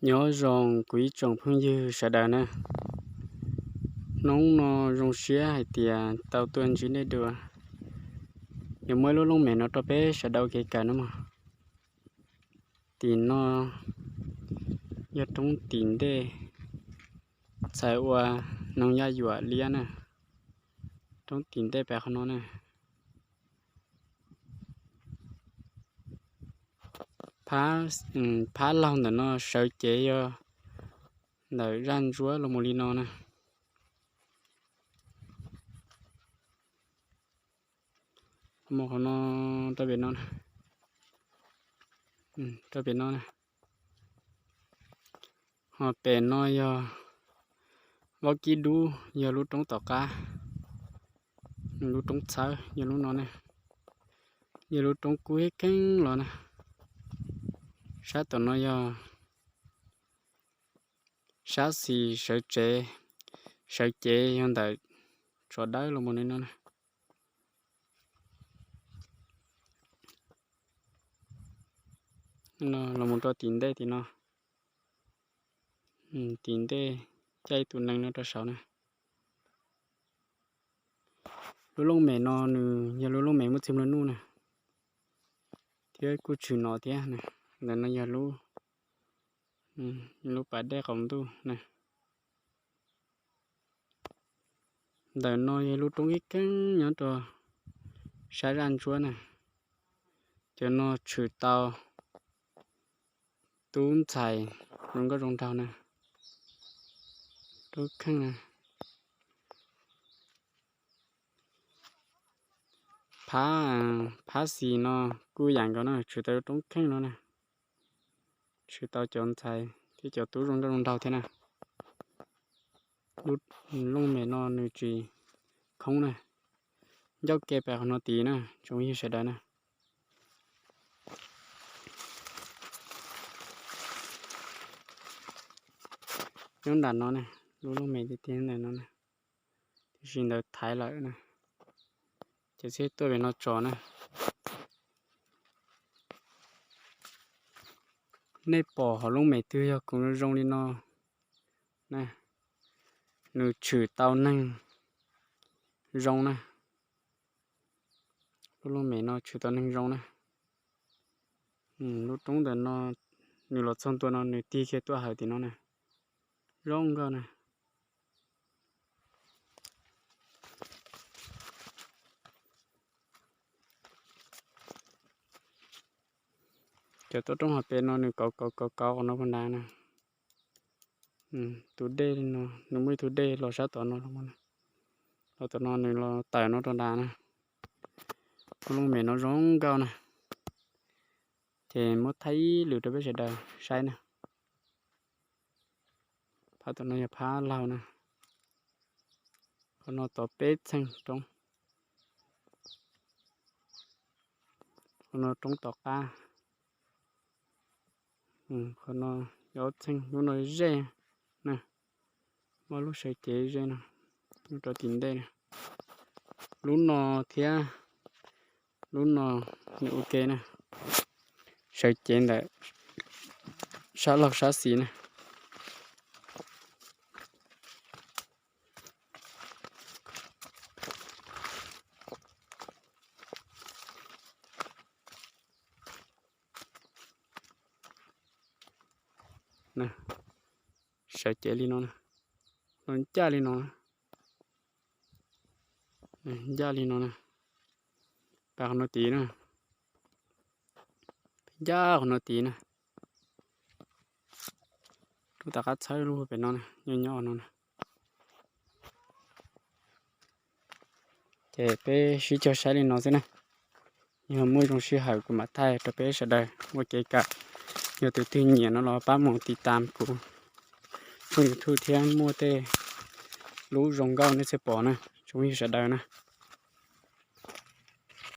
Nyob zoo kuv ib tsoom phooj ywg sawv daws na. Hnub no zoo siab hais tias tau tuaj ntsib nej dua. Yuav muab lub looj mem no rau peb sawv daws ua kev kawm no mog. Tim no yog roob tim ntej txhais ua Noog Yaj Yuam Liab na. Roob tim ntej pem qhov no na. Phab laug ntawm no sawv cev yog ntawm zaj ntsuab los mus li no na. Mus qhov no rau pem no, rau pem no na. Ho pem no yog Vaub Kib Dub, yog lub roob tom qab, lub roob txhawb yog lub no na. Yog lub roob kub heev kheev los na. Sab tom no yog sab xis sawv tsev, sawv cev yog ntawm Tsov Dawb los mus li no na. Los mus rau tim ntej tim no. Tim ntej caij ib tus nees no rau saud na. Lub looj mem no nws yog lub looj mem muaj txiag nplua nuj na, thiab kuj tshwm no thiab. Ntawm no yog lub, lub pas dej qaum ntuj na. Ntawm no yog lub roob ib keeb nyob rau sab zaj ntsuab na. Cov no tshwm tau tub ntxhais zoo nkauj zoo nraug na. Roob kheej na. Phab, phab xis no kuj yam nkaus na, tshwm tau roob kheej no na. Tshwm tau cov ntxhais thiab cov tub zoo nkauj zoo nraug thiab na. Lub looj mem no nws tsis khoob na. Ncauj ke pem qhov no tid na tsoom phooj ywg sawv daws na. Nyob nram no na, lub looj mem tiag tiag ntawm no na, tiam sis ntawd thaiv lawm na. Ces thiaj tuaj pem no tso na. Nej pom hauv looj mem twg yog koom zoo li no na, nws tshwm tau neeg zoo na. Lub looj mem no tshwm tau neeg zoo na. Lub roob ntawm no nws los txog ntua no nws tig kiag tuaj hawm tim no na. Zoo nkauj na. Cov toj roob hauv pes no nws kauv kauv kauv kauv qhov no puag nrad na. Tus dej no, nws muaj ib tug dej los sab tom no, los tom no nws los tawm no rau nrad na. Lub looj mem no zoo nkauj na. Ces muab thaij ib lwm rau peb sawv daws saib na. Phab tom no yog phab laug na. Qhov no tod peb txheej roob. Qhov no roob tom qab. Qhov no yog ob txheej, lub no zej na. Muaj lub sawv cev zej no, lub rau tim ntej na. Lub no thiab lub no nws ua ke na. Sawv cev ntawm sab laug sab xis na. Sawv cev li no, los ncaj li no, ncaj li no na. Pab qhov no tid na, ncaj qhov no tid na. Lub tom qab txhawb lub pem no na, nyob nyob no na. Ces peb sib cog saib li no xwb na. Yog muaj zoo sij hawm kuv mam thaij rau peb sawv daws ua kev kawm. Yog tus twg nyiam no los pab mus tiv tam kuv tshooj YouTube thiab muaj tej lub zoo nkauj nej thiaj pom na, tsoom phooj ywg sawv daws na.